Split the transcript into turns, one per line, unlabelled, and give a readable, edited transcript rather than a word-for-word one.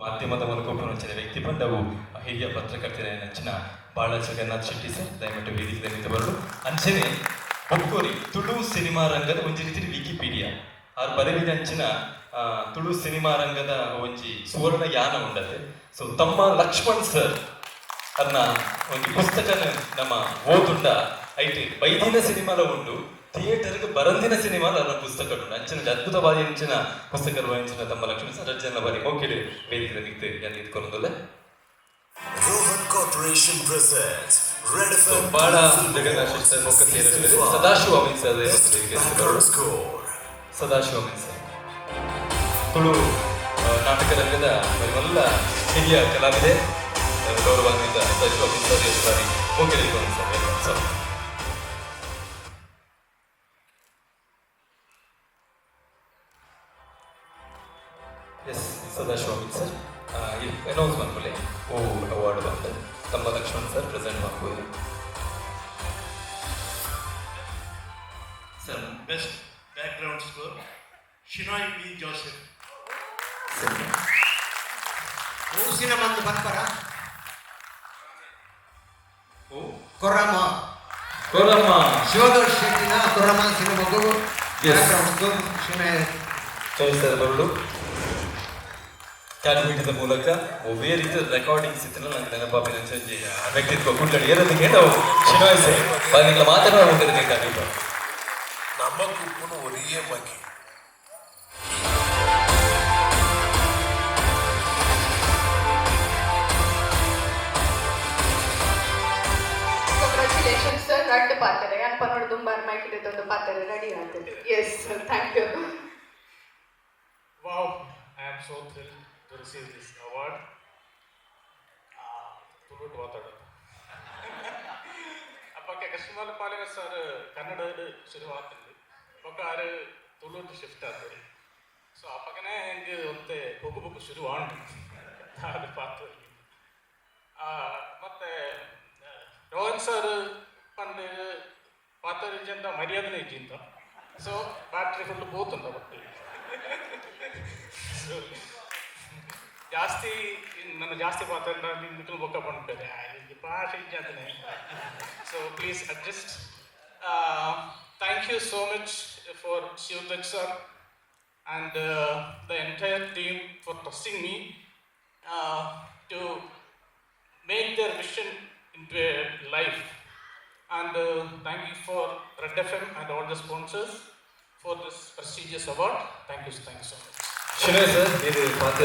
ಮಾಧ್ಯಮದ ಮೂಲಕ ಉಪ್ಪುನಂಚಿನ ವ್ಯಕ್ತಿ ಪಂಡವು ಹಿರಿಯ ಪತ್ರಕರ್ತರಂಚಿನ ಬಾಳ ಜಗನ್ನಾಥ್ ಶೆಟ್ಟಿ ಸರ್, ದಯವಿಟ್ಟು ವೇದಿಕೆ ಮಿತ್ತು ಬರಲು. ಅಂಚನೆ ಬೊಕ್ಕೋರಿ ತುಳು ಸಿನಿಮಾ ರಂಗದ ಒಂಜಿ ರೀತಿ ವಿಕಿಪೀಡಿಯಾ ಆರ್ ಬರೆವಿನಂಚಿನ ತುಳು ಸಿನಿಮಾ ರಂಗದ ಒಂಜಿ ಸುವರ್ಣ ಯಾನ ಉಂಡತೆ. ಸೊ ತಮ್ಮ ಲಕ್ಷ್ಮಣ್ ಸರ್ ಅನ್ನ ಒಂಜಿ ಪುಸ್ತಕನ ನಮ್ಮ ಓದುಂಡ ಐಟ್ ಬೈದಿನ ಸಿನಿಮಾಲ ಉಂಡು, ಥಿಯೇಟರ್ಗೆ ಬರಂದಿನ ಸಿನಿಮಾಲ ನನ್ನ ಪುಸ್ತಕ ಉಂಡು. ಅಂಚಿನ ಒಂಜಿ ಅದ್ಭುತವಾದ ಅಂಚಿನ ಪುಸ್ತಕ ಅಂಚಿನ ತಮ್ಮ ಲಕ್ಷ್ಮಣ್ ಸರ್ ಅಜ್ಜನ ಬಾರಿ ಮೋಕೆಡ್ ವೇದಿಕೆ ಮಿತ್ತು ಯಾನ್ ಇತ್ಕೊಂದುಲ್ಲೆ.
Rohan Corporation presents Red FM
Bala
Film
Jagannath
Awards
Shetty ಮೊಕ್ಕ
Season 5
Sadashiva Amin sir.
Best Background Score.
Sadashiva Amin sir Tulu ನಾಟಕ ರಂಗದ ಮಲ್ಲ ಹಿರಿಯ ಕಲಾವಿದೆ. ಗೌರವಾನ್ವಿತ ಸದಾಶಿವ ಅಮೀನ್ ಸರ್ ಎಷ್ಟು ಬಾರಿ ಮೋಕೆಡ್ sir. Welcome sir. S, Sadashiva Amin sir announce ಮನ್ಪುಲೆ ಓ ಅವಾರ್ಡ್ ಬಂದು ತಮ್ಮ ಲಕ್ಷ್ಮಣ್ ಸರ್ ಪ್ರೆಸೆಂಟ್ ಮಾಡ್ಬೋದು sir.
Best Background Score, Shinoy V. Joseph.
Sir.
ಊಸಿನ ಮಂದು ಪನ್ಪರ.
ಓ.
ಕೊರಮ.
ಕೋರಮ್ಮ.
ಶಿವದೋಷ್ ಶೆಟ್ಟಿನ ಕೊರಮ ಸಿನಿಮಾಗೂ ಬ್ಯಾಕ್ಗ್ರೌಂಡ್ ಸ್ಕೋರ್ ಶಿನೋಯ್.
ಸರ್ ಬರಲು ಕ್ಯಾಲ್ಕುಲೇಟರ್ ಮೂಲಕ ಒವ್ವೇ ರೀತಿಯ ರೆಕಾರ್ಡಿಂಗ್ಸ್ ಇತ್ತು ನಂಗೆ ನೆನಪಾಪಿನ ಒಂಜಿ ವ್ಯಕ್ತಿತ್ವ ಕುಡ್ಲಡಿ ಏರದಕ್ಕೆ ನಾವು ಶಿನೋಯ್ ಸರ್ ನಿಂಗಳ ಮಾತಾಡುವ ಮುಂದೆ ಕண்டிಪ.
ನಮಗುಪ್ಪುನು ಒರಿಯೇ ಮಗಿ.
Congratulation sir. ರಡ್ಡ್ ಪಾತೆರೆ ಯಾನ್ ಪನೊಡು ದುಂಬಾರ್ ಮೈಕ್ ಒಂದು ಪಾತೆರೆ ರೆಡಿ ಆತದೆ. Yes, thank you.
Wow, I am so thrilled to receive this award. ತುಳುಟು ಮಾತಾಡೋದು ಅಪ್ಪಕ್ಕೆ ಕೃಷ್ಣಮಾಲ ಪಾಲಿನ ಸರ್ ಕನ್ನಡದ ಶುರುವಾಗ್ತದೆ, ಬೊಕ್ಕ ಆರು ತುಳುಟು ಶಿಫ್ಟ್ ಆಗ್ತದೆ. ಸೊ ಅಪ್ಪಗನೇ ಹೆಂಗೆ ಒಂತೆ ಬೊಕ್ಕು ಬೊಕ್ಕು ಶುರು ಆಂಡು ಅದು ಪಾತ್ರ. ಮತ್ತೆ ರೋಹನ್ ಸರ್ ಪಂಡ್ ಪಾತ್ರ ಅಂತ ಮರ್ಯಾದನೆ ಇಜ್ಜಿಂತ. ಸೊ ಬ್ಯಾಟ್ರಿ ಫುಲ್ ಪೋತುಂಡ ಬಟ್ ಸೊ ಜಾಸ್ತಿ ನನ್ನ ಜಾಸ್ತಿ ಪಾತ್ರ ನಿಂಗೆ ಬೊಕ್ಕ ಪಂಡ್ಪೇರೆ ಭಾಷೆ ಇಜ್ಜಂತನೆ. So please adjust. Thank you so much for Shivdhwaj sir and the entire team for trusting me to make their vision into a life. And thank you for Red FM and all the sponsors for this prestigious award. Thank you so much.
Shinoy sir, ಇದು ಪಾತ್ರ.